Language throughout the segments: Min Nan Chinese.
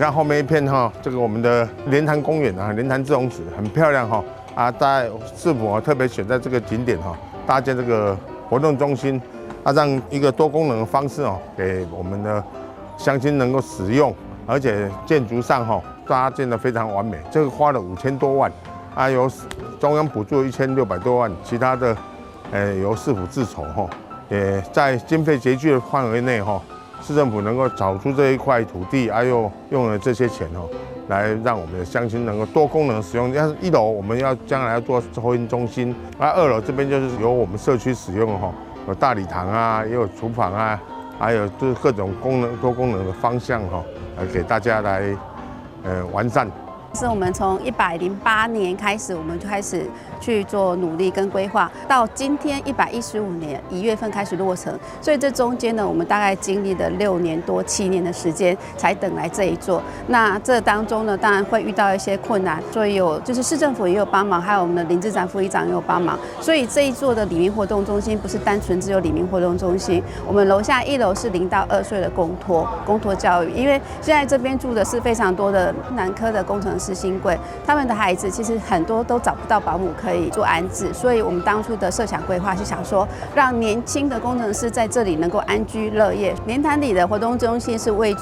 看後面一片哈，這個我們的蓮潭公園啊，蓮潭滯洪池很漂亮哈。啊，在市府啊特別選在這個景點哈，搭建這個活動中心，啊，讓一個多功能的方式哦，給我們的鄉親能夠使用，而且建築上哈搭建得非常完美。這個花了5000多萬，啊，由中央補助1600多萬，其他的，由市府自籌哈，也在經費拮據的範圍內哈，市政府能夠找出這一塊土地，啊，又用了這些錢哦，來讓我們的鄉親能夠多功能使用。像一樓我們要將來要做托嬰中心，啊，二樓這邊就是由我們社區使用哈，有大禮堂啊，也有廚房啊，還有就是各種功能多功能的方向哈，來給大家來完善。是我們從108年開始，我們就開始去做努力跟規劃，到今天115年1月份開始落成，所以這中間呢，我們大概經歷了6年多7年的時間，才等來這一座。那這當中呢，當然會遇到一些困難，所以有就是市政府也有幫忙，還有我們的林志展副議長也有幫忙。所以這一座的里民活動中心不是單純只有里民活動中心，我們樓下一樓是0到2歲的公托教育，因為現在這邊住的是非常多的南科的工程師新貴，他們的孩子其實很多都找不到保姆可以做安置，所以我們當初的設想規劃是想說，讓年輕的工程師在這裡能夠安居樂業。蓮潭里的活動中心是位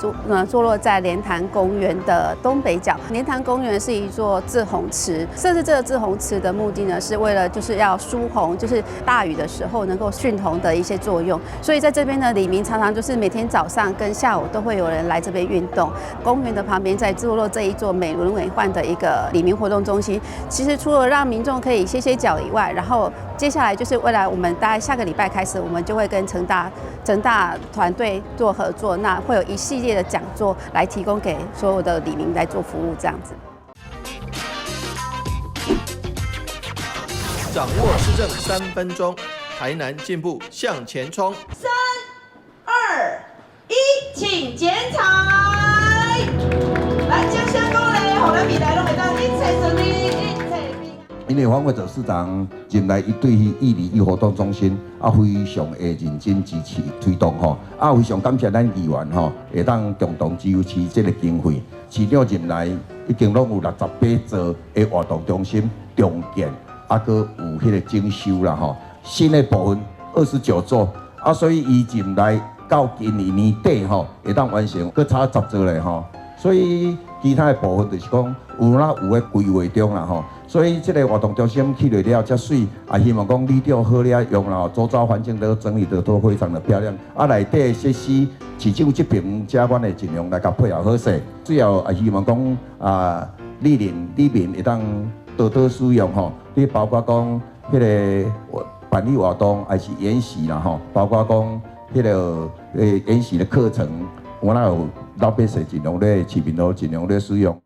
坐落在蓮潭公園的東北角。蓮潭公園是一座滯洪池，設置這個滯洪池的目的呢，是為了就是要疏洪，就是大雨的時候能夠蓄洪的一些作用。所以在這邊呢，里民常常就是每天早上跟下午都會有人來這邊運動。公園的旁邊在坐落這一座美輪美奐的一個里民活動中心，其實除了讓民眾可以歇歇腳以外，然後接下來就是未來我們大概下個禮拜開始，我們就會跟成大團隊做合作，那會有一系列的講座來提供給所有的里民來做服務，這樣子。掌握市政3分鐘，台南進步向前衝。3、2、1，請剪彩。來，掌聲鼓勵，予咱未來攏會當一切順利，一切平安。因為黃偉哲市長進來，伊對彼一里一活動中心啊，非常的認真支持推動吼，啊，非常感謝咱議員吼，會當共同支持這個經費。市長任內已經攏有68座的活動中心重建，啊，閣有彼個整修啦吼。新的部分29座，啊，所以伊任內到今年年底吼，會當完成，閣差10座咧吼。所以其他的部分就是講有哪有咧規劃中啦吼。所以這個活動中心起落了遮媠，也希望講里長好了用啦，周遭環境都整理得都非常的漂亮。啊，內底的設施，市長這邊遮阮會盡量來共配合好勢。最後也希望講啊，里鄰里民會當多多使用吼。你包括講彼個辦理活動，還是研習啦吼，包括講彼個研習的課程，我若有老百姓盡量咧，市民都盡量咧使用。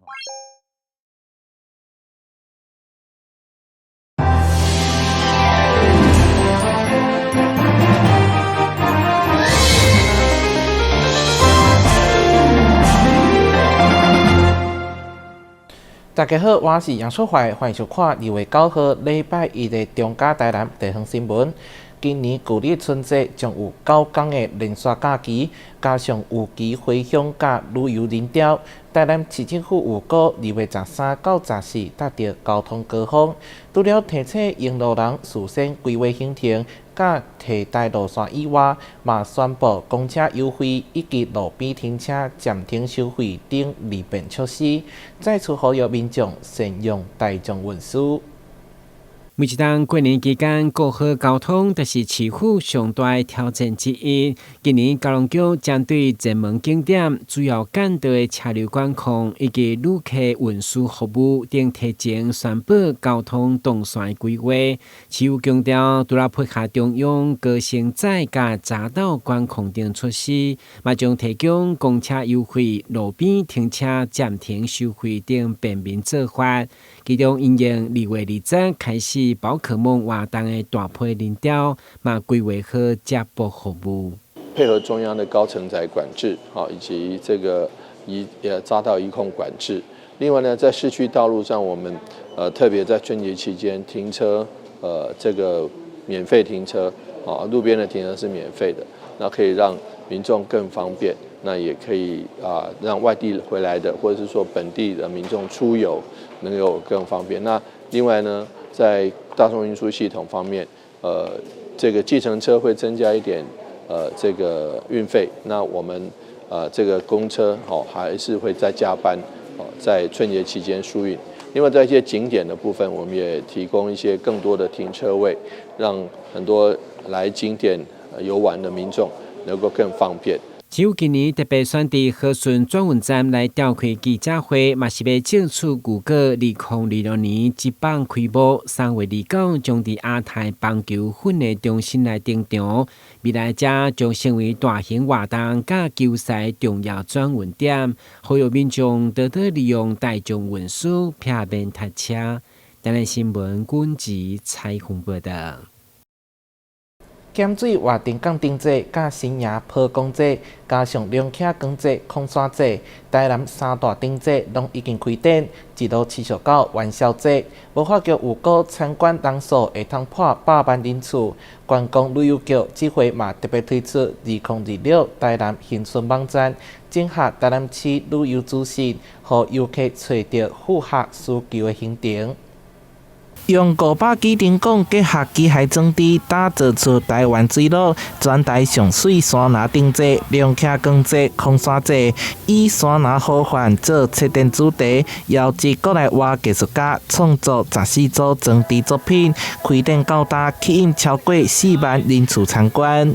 大家好，我是楊淑懷，歡迎收看2月9號禮拜一的中嘉台南地方新聞。今年舊曆春節將有9天的連續假期，加上有期回鄉佮旅遊人潮，台南市政府預估2月13到14達到交通高峰。除了提醒用路人事先規劃行程，佮替代路線以外，嘛宣布公車優惠以及路邊停車暫停收費等利便措施，再次呼籲民眾善用大眾運輸。每一冬過年期間，過好交通就是市府上大的挑戰之一。今年交通局針對熱門景點、主要幹道的車流管控以及旅客運輸服務等，提前宣布交通動線規劃。市府強調，除了配合中央高乘載佮匝道管控等措施，嘛將提供公車優惠、路邊停車暫停收費等便民做法。其中，因應2月20開始寶可夢活動的大批人潮，嘛規劃好接駁服務，配合中央的高承載管制，以及這個匝道移控管制。另外呢，在市區道路上，我們特別在春節期間停車，這個免費停車，路邊的停車是免費的，那可以讓民眾更方便。那也可以啊，讓外地回來的或者是說本地的民眾出遊能夠更方便。那另外呢，在大眾運輸系統方面，這個計程車會增加一點，這個運費。那我們這個公車哦，還是會再加班哦，在春節期間疏運。另外，在一些景點的部分，我們也提供一些更多的停車位，讓很多來景點遊玩的民眾能夠更方便。市府今年特別選佇和順轉運站來召開記者會，嘛是欲正式預告2026年這放開幕，3月29將佇亞太棒球訓練中心來登場。未來這將成為大型活動佮球賽重要轉運點，呼籲民眾多多利用大眾運輸，避免塞車。台南新聞軍籍采訪報道。鹹水活動港燈節、佮新營坡公節，加上龍徛光節、空山節，台南三大燈節攏已經開展，一路持續到元宵節。文化局預估參觀人數會通破100萬人次。觀光旅遊局這回嘛特別推出2026台南新春網站，整合台南市旅遊資訊，予遊客揣著符合需求的行程。用500支燈管結合機械裝置，打造出台灣水路全台上媠山林燈節、龍徛光節、空山節，以山林好環做策展主題，邀集國內外藝術家創作14組裝置作品，開展到今吸引超過4萬人次參觀。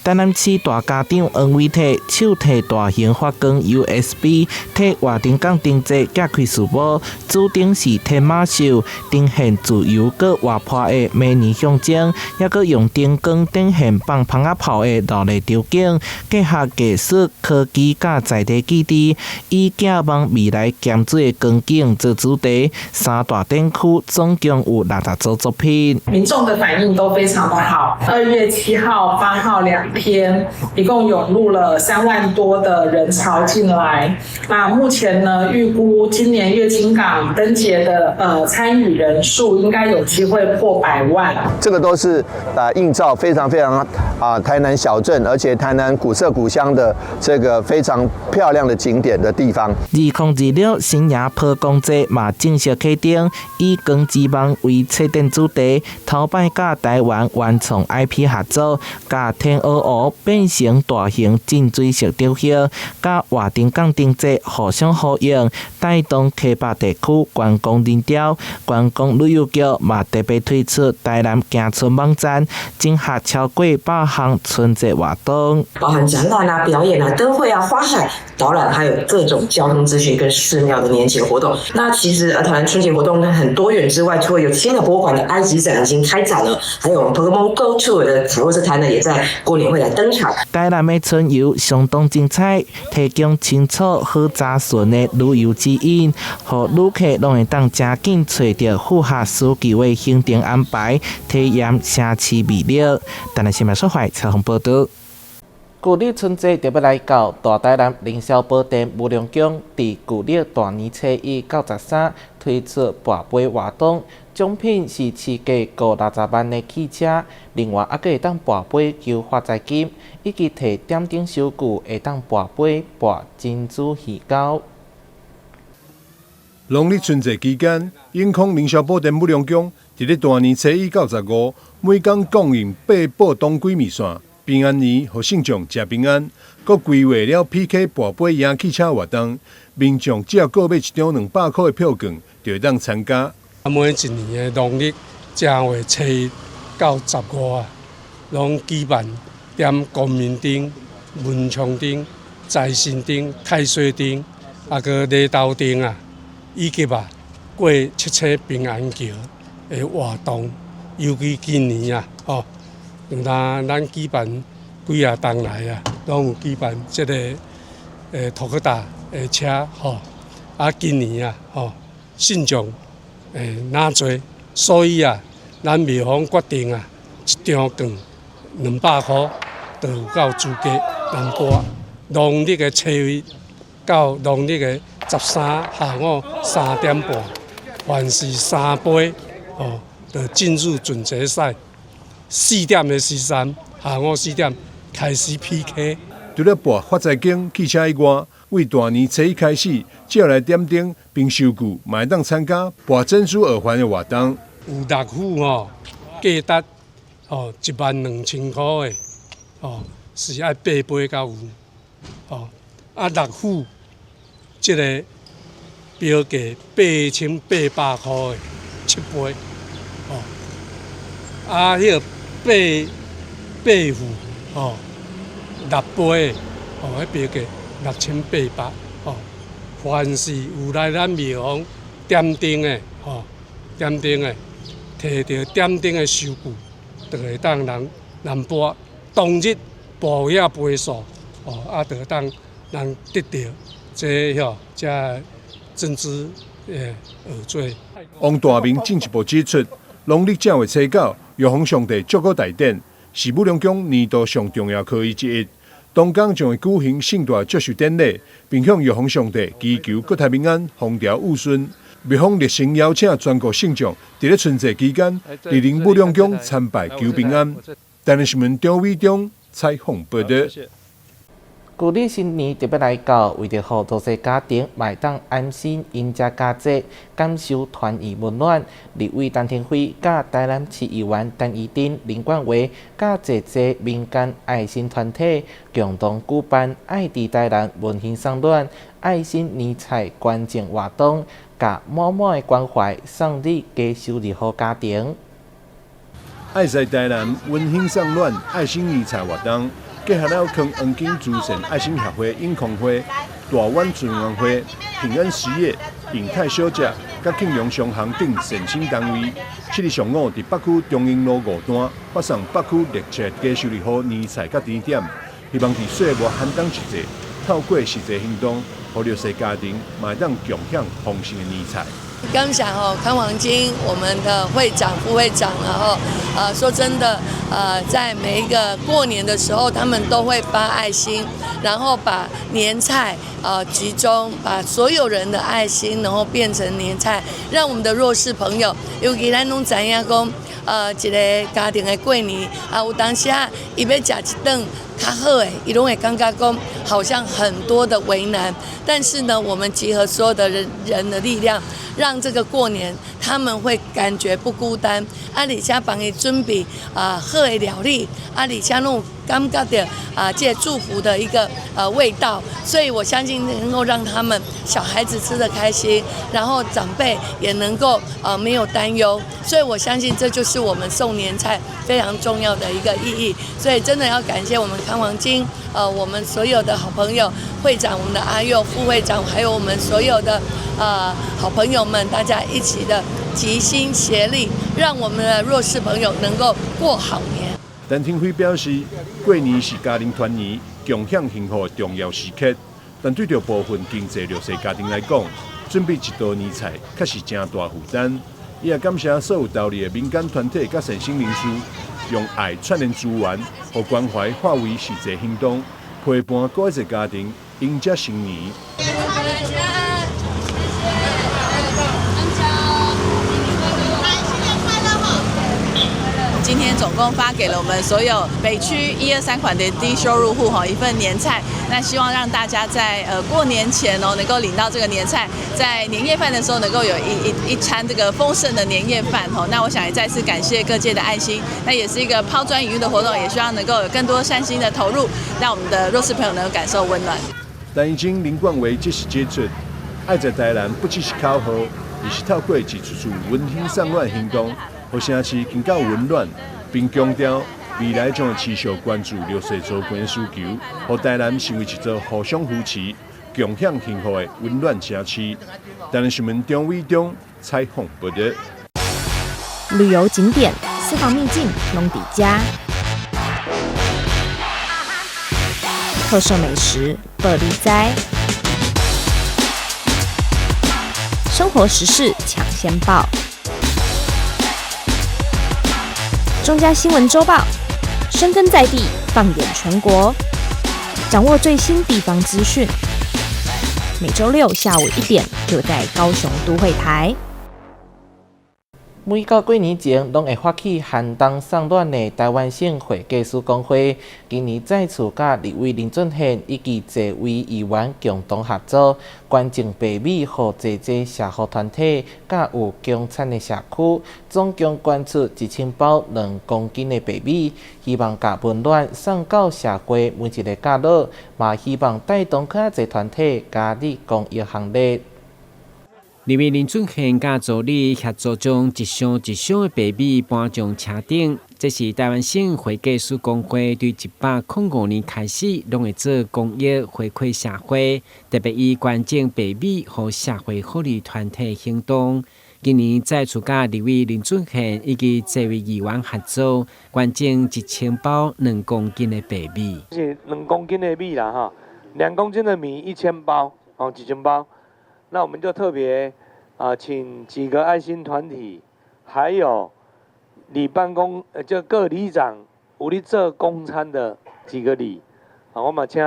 台南市大家長黃偉哲手提大型發光 USB，替活動港燈節揭開序幕。主燈是天馬獸，呈現自由閣活潑的美麗象徵，抑閣用燈光展現放蜂仔炮的熱鬧場景，結合藝術、科技佮在地記憶，以寄望未來鹹水的光景做主題。三大展區總共有60組作品。民眾的反應都非常的好。2月7號、8號2天，一共湧入了3萬多的人潮進來。那目前呢，預估今年月津港燈節的參與人數應該有機會破100萬。這個都是啊映照非常非常啊台南小鎮，而且台南古色古香的這個非常漂亮的景點的地方。2026新營坡公節嘛正式啟動，以光之夢為策展主題，頭擺佮台灣原創 IP 合作，佮天鵝湖變成大型浸水式雕刻，佮活動港燈節互相呼應，帶動溪北地區觀光人潮。觀光旅遊局嘛特別推出台南行春網站，整合超過100項春節活動，包含展覽啊、表演啊、燈會啊、花海導覽，還有各種交通資訊跟寺廟的年節活動。那其實台南春節活動很多元之外，除了有青鳥博物館的埃及展已經開展了，還有 Pokemon Go Tour 的彩繪色攤呢，也在過年會來登場。台南的春遊相當精彩，提供清楚好查詢的旅遊指引，予旅客攏會當誠緊揣著符合需求的行程安排，體驗城市魅力。台南新聞所懷採訪報道。舊曆春節就欲來到，大台南凌霄寶殿無量宮，佇舊曆大年初一到13推出跋杯活動，獎品是市價過60萬的汽車，另外猶閣會當跋杯求發財金，以及提點燈收據會當跋杯跋珍珠魚鈎。農曆春節期間，永康凌霄寶殿無量宮佇咧大年初一到15，每工供應八寶當歸麵線。平安暝，予信眾食平安，閣規劃了 PK 跋杯贏汽車活動，民眾只要購買一張200箍的票券，就會當參加。每一年的農曆正月初一到15啊，攏舉辦點光明燈、文昌燈、財神燈、太歲燈，啊，閣禮頭燈啊，以及啊過七星平安橋的活動。尤其今年啊，吼。那咱舉辦幾仔冬來啊，攏有舉辦這個托克達的車吼。啊，今年啊，吼，信眾若濟，所以啊，咱廟方決定啊，一張券200箍，就有夠資格通跋。農曆的初一到農曆的13下午3點半，凡是三杯吼，就進入準決賽。4點的時陣，下午4點開始 PK。除了跋發財經汽車以外，為大年初一開始，只要來點燈憑收據，嘛會當參加跋珍珠耳環的活動。有六副吼，價值吼12000塊的，吼是愛八杯才有，吼啊六副這個標價8800塊的七杯，吼啊彼個八副吼六杯的，吼彼標價6800，吼凡是有來咱廟方點燈的，吼點燈的，提著點燈的收據，就會當人人跋當日跋遐杯數，哦啊，就會當人得著這吼這珍珠的耳墜。王大明進一步指出，農曆正月初九，玉皇上帝祝福大典，是武陵宮年度上重要會議之一。當天將會舉行盛大祝壽典禮，並向玉皇上帝祈求國泰民安、風調雨順。廟方熱誠邀請全國信眾，佇咧春節期間，蒞臨武陵宮參拜求平安。台南新聞張偉忠採訪報導。舊曆新年就欲來到，為著予弱勢家庭嘛會當安心迎接佳節，感受團圓溫暖。立委陳亭妃佮台南市議員陳怡貞、林冠華佮濟濟民間愛心團體共同舉辦愛佇台南溫馨送暖愛心年菜捐贈活動，共滿滿的關懷送予低收入戶家庭。愛在台南溫馨送暖愛心年菜活動。結合了康黃金慈善愛心協會、永康會、大灣慈援會、平安實業、永泰小食、佮慶隆商行等善心單位，七日上午佇北區中英路5段發送北區600低收入戶年菜佮甜點，希望佇歲末寒冬時節，透過實際行動，予弱勢家庭嘛會當共享豐盛的年菜。感謝吼康黃金，我們的會長、副會長，然後，說真的，在每一個過年的時候，他們都會發愛心，然後把年菜，集中，把所有人的愛心，然後變成年菜，讓我們的弱勢朋友，尤其咱攏知影講，一個家庭的過年，啊，有當時啊，伊欲食一頓較好的，伊攏會感覺講好像很多的為難，但是呢，我們集合所有的人的力量，讓這個過年他們會感覺不孤單，啊，而且幫伊準備啊好的料理，啊，而且攏有感覺著啊這個祝福的一個味道，所以我相信能夠讓他們小孩子吃得開心，然後長輩也能夠沒有擔憂，所以我相信這就是我們送年菜非常重要的一個意義，所以真的要感謝我們康黃金，我們所有的好朋友，會長，我們的阿佑副會長，還有我們所有的好朋友們，大家一起的齊心協力，讓我們的弱勢朋友能夠過好年。陳亭妃表示，過年是家庭團圓、共享幸福的重要時刻，但對著部分經濟弱勢家庭來講，準備一道年菜確實誠大負擔。伊也感謝所有投入的民間團體佮善心人士，用愛串聯資源，予關懷化為實際行動，陪伴閣一個家庭迎接新年。今天總共發給了我們所有北區1、2、3款的低收入戶哈一份年菜，那希望讓大家在過年前哦能夠領到這個年菜，在年夜飯的時候能夠有一餐這個豐盛的年夜飯吼。那我想也再次感謝各界的愛心，那也是一個拋磚引玉的活動，也希望能夠有更多善心的投入，讓我們的弱勢朋友能夠感受溫暖。陳怡貞、林冠偉這是指出，愛在台南不只是口號，而是透過一次次溫馨送暖行動。予城市更加溫暖，並強調未來將會持續關注弱勢族群的需求，予台南成為一座互相扶持、共享幸福的溫暖城市。台南新聞張偉忠採訪報導。旅遊景點、私房秘境攏佇遮，特色美食報你知，生活時事搶先報。中嘉新聞週報，深耕在地，放眼全國，掌握最新地方資訊。每週六下午1點，就在高雄都會台。每到過年前，攏會發起寒冬送暖的臺灣省會計師公會，今年再次佮立委林俊憲以及濟位議員共同合作，捐贈白米予濟濟社福團體，佮有中產的社區，總共捐出1000包2公斤的白米，希望共溫暖送到社會每一个角落，嘛希望帶動較濟團體加入公益行列。立委林俊憲佮助理協助將一箱一箱的白米搬上車頂，這是臺灣省會計師公會對105年開始，攏會做公益回饋社會，特別以捐贈白米予社會福利團體行動。今年再次佮立委林俊憲以及這位議員合作，捐贈1000包2公斤的白米。是兩公斤的米啦，哈，兩公斤的米一千包，哦，1000包。那我們就特別啊，請幾個愛心團體，還有里辦公，就各里長有咧做公餐的幾個里，啊，我嘛請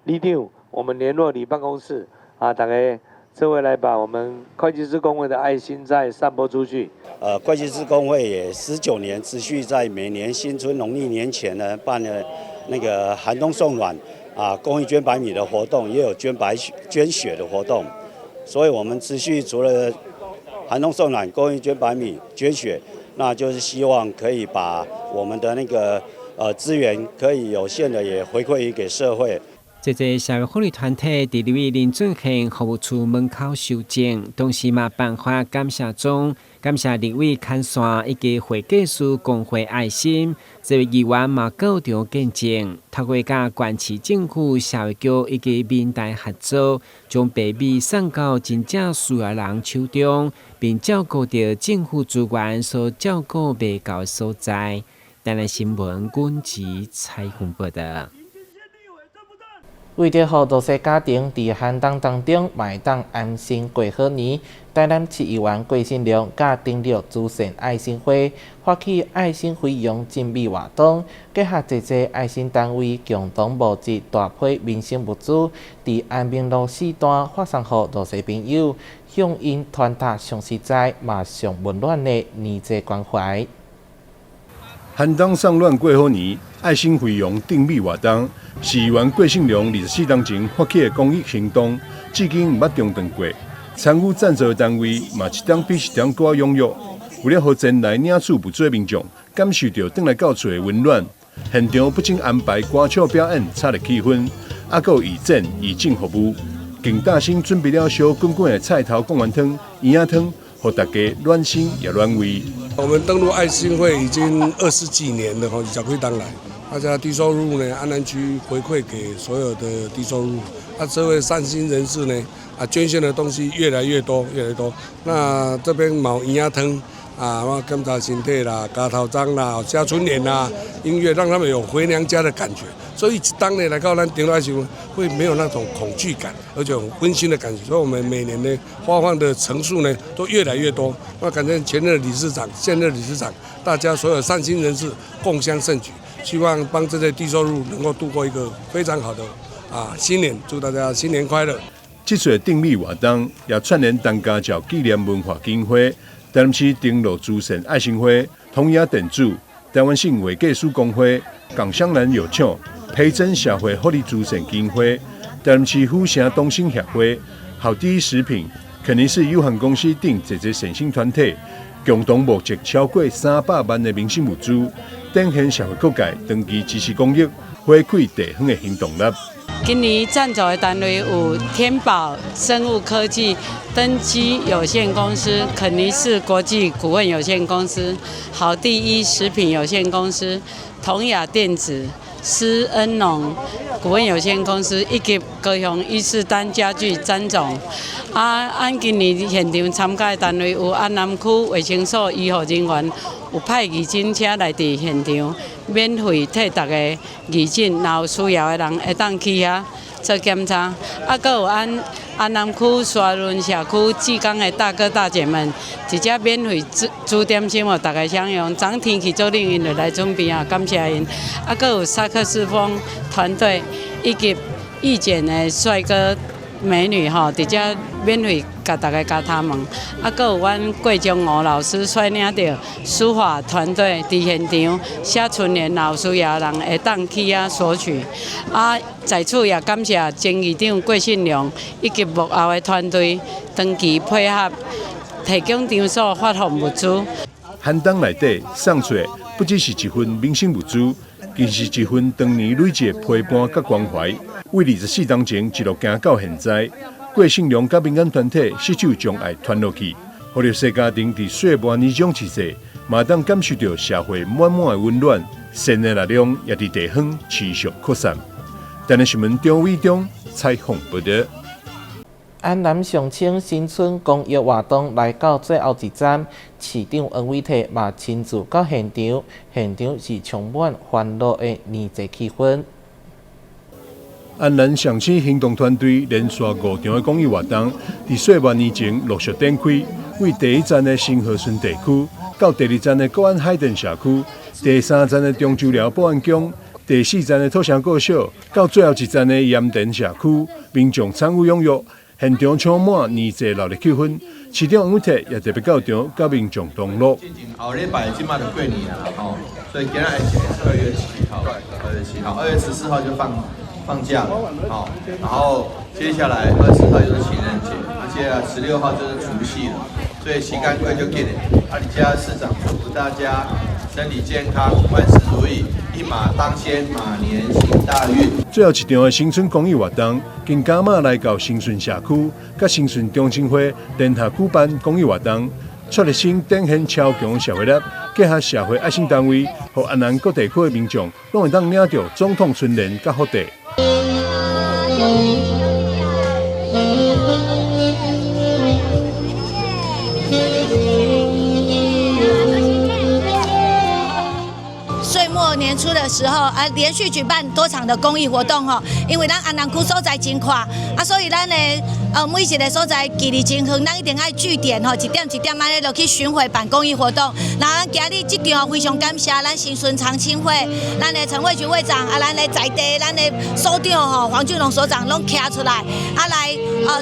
里長，我們聯絡里辦公室，啊，大家這位來把我們會計師公會的愛心再散播出去。會計師公會也19年持續在每年新春農曆年前呢，辦了那個寒冬送暖啊，公益捐白米的活動，也有捐白雪捐血的活動。所以，我們持續除了寒冬送暖、公益捐白米、捐血，那就是希望可以把我們的那個資源，可以有限的也回饋給社會。這個社會福利團體佇立委林俊憲服務處門口收贈，同時嘛頒發感謝狀，感謝立委牽線以及會計師公會愛心。這位議員嘛到場見證，透過佮縣市政府社會局以及民代合作，將白米送到真正需要人手中，並照顧著政府資源所照顧袂到的所在。台南新聞阮吉采訪報導。為著予弱勢家庭佇寒冬當中嘛會當安心過好年，台南市議員郭信良佮登錄慈善愛心會發起愛心飛揚贈米活動，結合濟濟愛心單位共同募集大批民生物資，佇安民路四段發送予弱勢朋友，向𪜶傳達上實在嘛上溫暖的年節關懷。寒冬送暖過好年，愛心飛揚贈米活動是議員郭信良24冬前發起的公益行動，至今毋捌中斷過。參與贊助的單位嘛，一冬比一冬閣較踴躍。為了予前來領取物資的民眾感受著轉來到厝的溫暖，現場不僅安排歌唱表演，炒熱氣氛，猶閣有義剪義診服務，更大心準備了燒滾滾的菜頭貢丸湯、圓仔湯，予大家暖心也暖胃。我們登錄愛心會已經20幾年了，吼，20幾冬來，大家低收入呢，安南區回饋給所有的低收入，啊，這位善心人士呢，啊，捐獻的東西越來越多，越來越多。那這邊嘛有圓仔湯啊，我檢查身體啦，加頭鬃啦，寫春聯啦，音樂讓他們有回娘家的感覺。所以當年來到咱登錄愛心會沒有那種恐懼感，而且很溫馨的感覺。所以我們每年呢發放的層數呢都越來越多。那感謝前任理事長、現任理事長，大家所有善心人士共襄盛舉，希望幫這些低收入能夠度過一個非常好的啊新年，祝大家新年快樂。這次的贈米活動也串聯陳家照紀念文化基金會、台南市登錄慈善愛心會、同亞電子、台灣省會計師公會、港商男友廠、培真社會福利慈善基金會、台南市府城東興協會、好第一食品、肯尼斯有限公司等濟濟善心團體，共同募集超過300萬的民生物資，展現社會各界長期支持公益、回饋地方的行動力。今年贊助的單位有天寶生物科技登基有限公司、肯尼斯國際股份有限公司、好第一食品有限公司、同雅電子、施恩農股份有限公司以及高雄伊勢丹家具詹總。啊，按今年現場參加的單位有安南區衛生所醫護人員有派義診車來佇現場免費替大家義診，若有需要的人會當去遐做檢查。啊，閣有按安南區沙崙社區志工的大哥大姐們，直接免費煮煮點心予大家享用。昨天氣足冷，𪜶就來準備啊，感謝𪜶。啊，閣有薩克斯風團隊以及義剪的帥哥美女吼，佇遮免費共大家咬頭毛。啊，閣有阮郭忠吳老師率領著書法團隊佇現場寫春聯，若有需要的人會當去遐索取。啊，在此也感謝前議長郭信良以及幕後的團隊長期配合，提供場所發放物資。寒冬內底送出的不只是一份民生物資，更是一份長年累積的陪伴佮關懷。為24冬前一路行到現在，郭信良佮民間團體攜手將愛傳落去，予弱勢家庭佇歲末年終之際，嘛當感受著社會滿滿的溫暖，善的力量也佇地方持續擴散。台南新聞張偉忠採訪報導。安南上清新春公益活動來到最後一站，市長黃偉哲嘛親自到現場，現場是充滿歡樂的年節氣氛。安南上清行動團隊連續五場的公益活動，佇歲末年前陸續展開，為第一站的新河村地區，到第二站的國安海淀社區，第三站的中州寮保安宮，第四站的土城國小，到最後一站的鹽田社區，民眾參與踴躍。現場充滿年節熱鬧氣氛，市長黃偉哲也特別到場，佮民眾同樂。後禮拜這馬就過年啦，吼，所以今仔日是2月7號，2月7號，2月14號就放假了，好，然後接下來20號就是情人節，啊，接下來16號就是除夕了，所以時間過就緊的。啊，這市長祝福大家身體健康，萬事如意，一馬當先，馬年行大運。最後一場的新春公益活動，經加碼來到新順社區，佮新順中青會聯合舉辦公益活動，蔡日新展現超強社會力，結合社會愛心單位，予安南各地區的民眾，攏會當領著總統春聯佮福袋。歲末年初的時候啊，連續舉辦多場的公益活動吼，因為咱安南區所在真闊啊，所以咱的每一個所在距離真遠，咱一定愛據點吼，一點一點按呢落去巡迴辦公益活動。那咱今日這場非常感謝咱新村長青會，咱的陳慧菊會長啊，咱的在地咱的所長吼黃俊龍所長攏徛出來啊來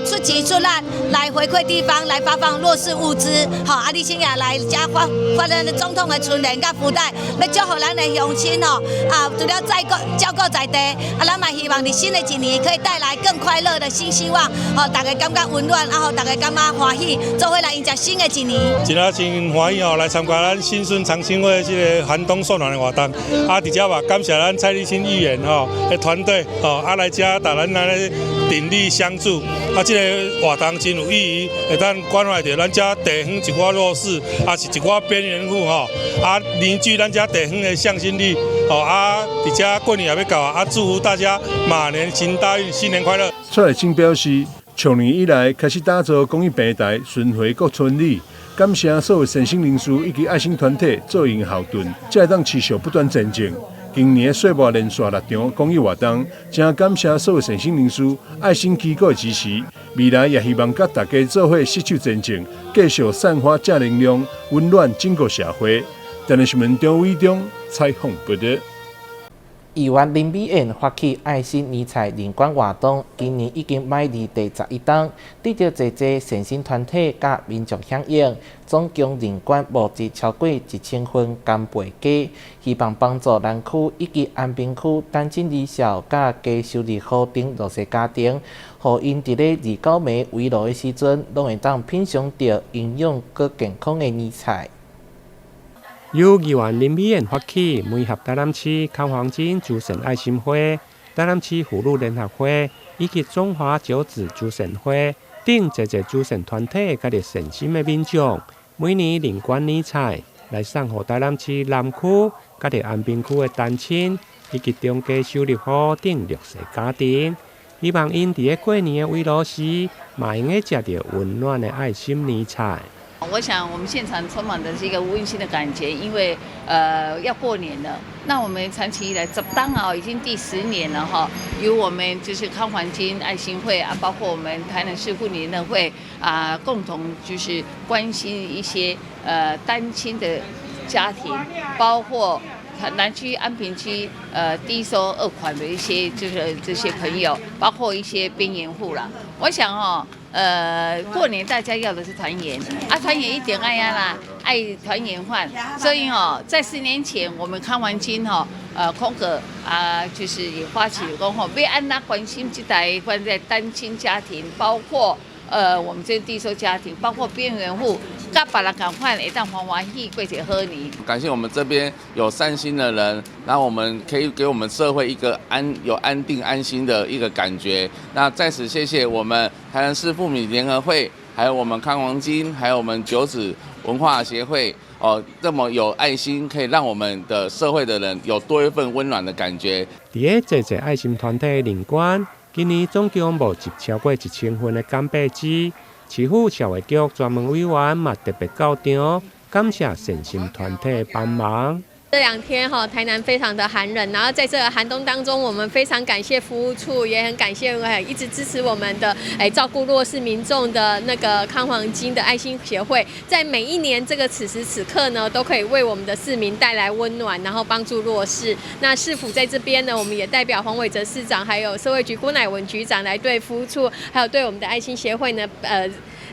出錢出力來回饋地方，來發放弱勢物資，吼啊，你先也來遮發發咱的總統的春聯佮福袋，欲祝福咱的鄉親吼啊，除了再顧照顧在地，啊，咱嘛希望佇新的一年可以帶來更快樂的新希望，吼，大家感覺溫暖，啊，予大家感覺歡喜，做伙來迎接新的一年。真啊，真歡喜吼，來參加咱新春長青會這個寒冬送暖的活動。啊，佇遮嘛感謝咱蔡立新議員吼的團隊吼，啊來遮帶咱來鼎力相助。啊，這個活動真有意義，會當關懷著咱遮地方一寡弱勢，啊是一寡邊緣戶吼，啊凝聚咱遮地方的向心力。吼啊，佇遮過年也欲到啊，啊祝福大家馬年行大運，新年快樂。蔡立新表示，去年以來開始打造公益平台，巡迴各村里，感謝所有善心人士以及愛心團體做𪜶後盾，才會當持續不斷前進。今年歲末連續六場公益活動，真感謝所有善心人士、愛心機構的支持。未來也希望佮大家做伙攜手前進，繼續散發正能量，溫暖整個社會。台南新聞張偉忠採訪報導。議員林美燕發起愛心年菜認捐活動，今年已經邁入第11冬，得著濟濟善心團體佮民眾響應，總共認捐募集超過1000份干貝雞，希望幫助南區以及安平區單親兒少佮低收入戶等弱勢家庭，予𪜶佇咧29暝圍爐的時陣，攏會當品嚐著營養閣健康的年菜。由議員林美燕發起，媒合台南市康黃金慈善愛心會、台南市婦女聯合會以及中華九子慈善會等濟濟慈善團體，佮善心的民眾，每年認捐年菜來送予台南市南區、佮安平區的單親以及中低收入戶等弱勢家庭，希望𪜶佇咧過年的圍爐時，嘛會用得食著溫暖的愛心年菜。我想我們現場充滿的是一個溫馨的感覺，因為要過年了。那我們長期以來，10冬啊，已經第10年了哈。由我們就是康環金愛心會啊，包括我們台南市婦女聯合會啊，共同就是關心一些單親的家庭，包括南区、安平区低收二款的一些就是这些朋友，包括一些边缘户啦。我想哦，过年大家要的是团圆啊，团圆一定爱呀啦，爱团圆饭。所以哦，在10年前，我们康环金哈，空格啊，就是也发起讲吼，欲按怎关心这代关在单亲家庭，包括我们这低收家庭，包括边缘户，佮别人仝款会当欢欢喜过一个好年。感谢我们这边有善心的人，然后我们可以给我们社会一个安定安心的一个感觉。那在此谢谢我们台南市妇女联合会，还有我们康黄金，还有我们九子文化协会哦，这么有爱心，可以让我们的社会的人有多一份温暖的感觉。伫个济济爱心团体认捐，今年总共募集超过1000份的感谢纸，市府社会局专门委员嘛特别到场，感谢善心团体帮忙。这两天哈，台南非常的寒冷，然后在这个寒冬当中，我们非常感谢服务处，也很感谢一直支持我们的照顾弱势民众的那个康黄金的爱心协会，在每一年这个此时此刻呢，都可以为我们的市民带来温暖，然后帮助弱势。那市府在这边呢，我们也代表黄伟哲市长，还有社会局郭乃文局长来对服务处，还有对我们的爱心协会呢，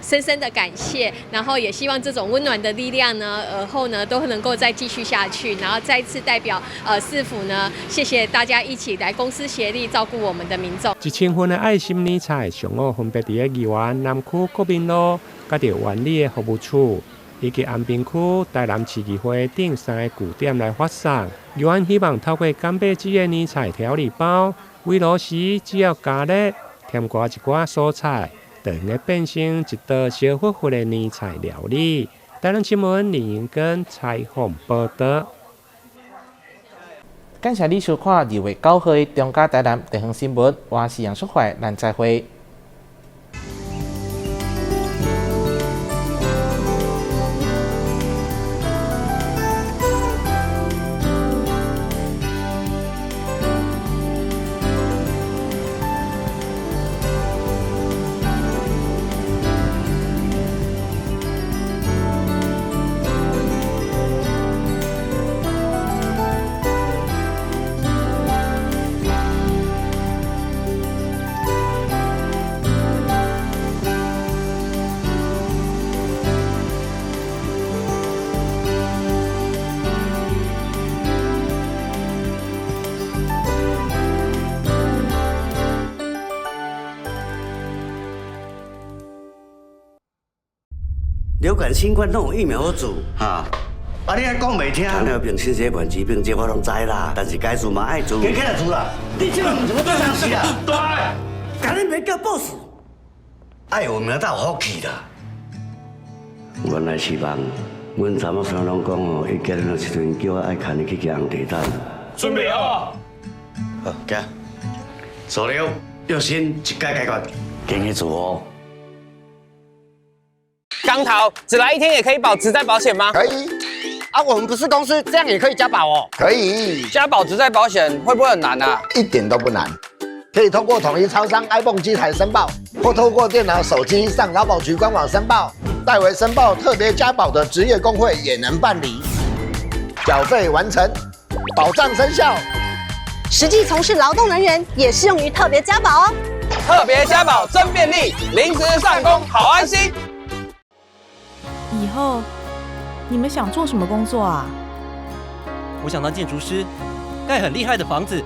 深深的感谢，然后也希望这种温暖的力量呢，而后呢都能够再继续下去，然后再次代表市府呢，谢谢大家一起来公私协力照顾我们的民众。 1000份的爱心年菜上午分别伫咧议员南区国民路、佮著万里的服务处，以及安平区台南市议会等三个据点来发送。议员希望透过感谢这个年菜调理包，围炉时只要加热，添加一寡蔬菜，就会变成一道烧乎乎的年菜料理。台南新闻林英根采访报道。感谢你收看2月9号的中嘉台南地方新闻，我是杨淑怀，咱再会。流感、新冠拢有疫苗好治，哈。啊，你还讲袂听？糖尿病、心血管疾病，这我拢知啦。但是该治嘛爱治，加起来治啦。你这个毋是欲做啥事啊？对，共你袂叫 boss，爱有名才有福气啦。原来是梦，阮查某孙拢讲哦，伊结婚的时阵叫我爱牵伊去骑红地毯。准备好无？好，行。数了，药新一解解决，经济自由。钢头，只来一天也可以保职灾保险吗？可以。啊，我们不是公司，这样也可以加保哦。可以。加保职灾保险会不会很难啊？一点都不难，可以通过统一超商 iPhone 机台申报，或透过电脑、手机上劳保局官网申报，代为申报特别加保的职业工会也能办理。缴费完成，保障生效。实际从事劳动人员也适用于特别加保哦。特别加保真便利，临时上工好安心。以后你们想做什么工作啊？我想当建筑师，盖很厉害的房子。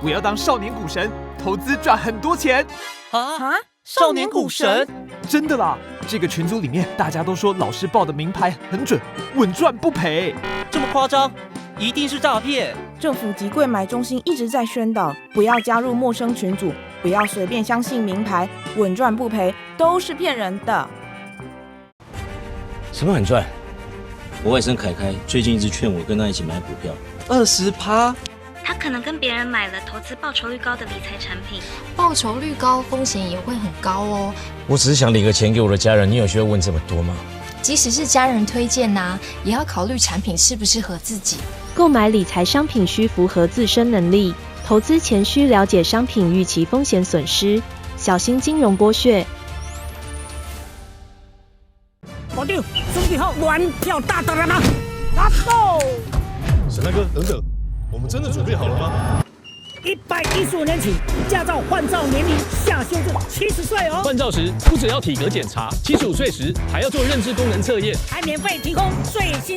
我要当少年股神，投资赚很多钱。啊！少年股神？真的啦！这个群组里面大家都说老师报的明牌很准，稳赚不赔。这么夸张？一定是诈骗！政府及柜买中心一直在宣导，不要加入陌生群组，不要随便相信明牌，稳赚不赔都是骗人的。什么很赚？我外甥凯凯最近一直劝我跟他一起买股票，20%。他可能跟别人买了投资报酬率高的理财产品，报酬率高，风险也会很高哦。我只是想领个钱给我的家人，你有需要问这么多吗？即使是家人推荐呐，也要考虑产品适不适合自己。购买理财商品需符合自身能力，投资前需了解商品预期风险损失，小心金融剥削。部长，准备好玩票大单了吗？拉走！沈大哥，等等，我們真的準備好了嗎？115年起，駕照換照年齡下修至70歲哦。換照時不只要體格檢查，75歲時還要做認知功能測驗，還免費提供最新。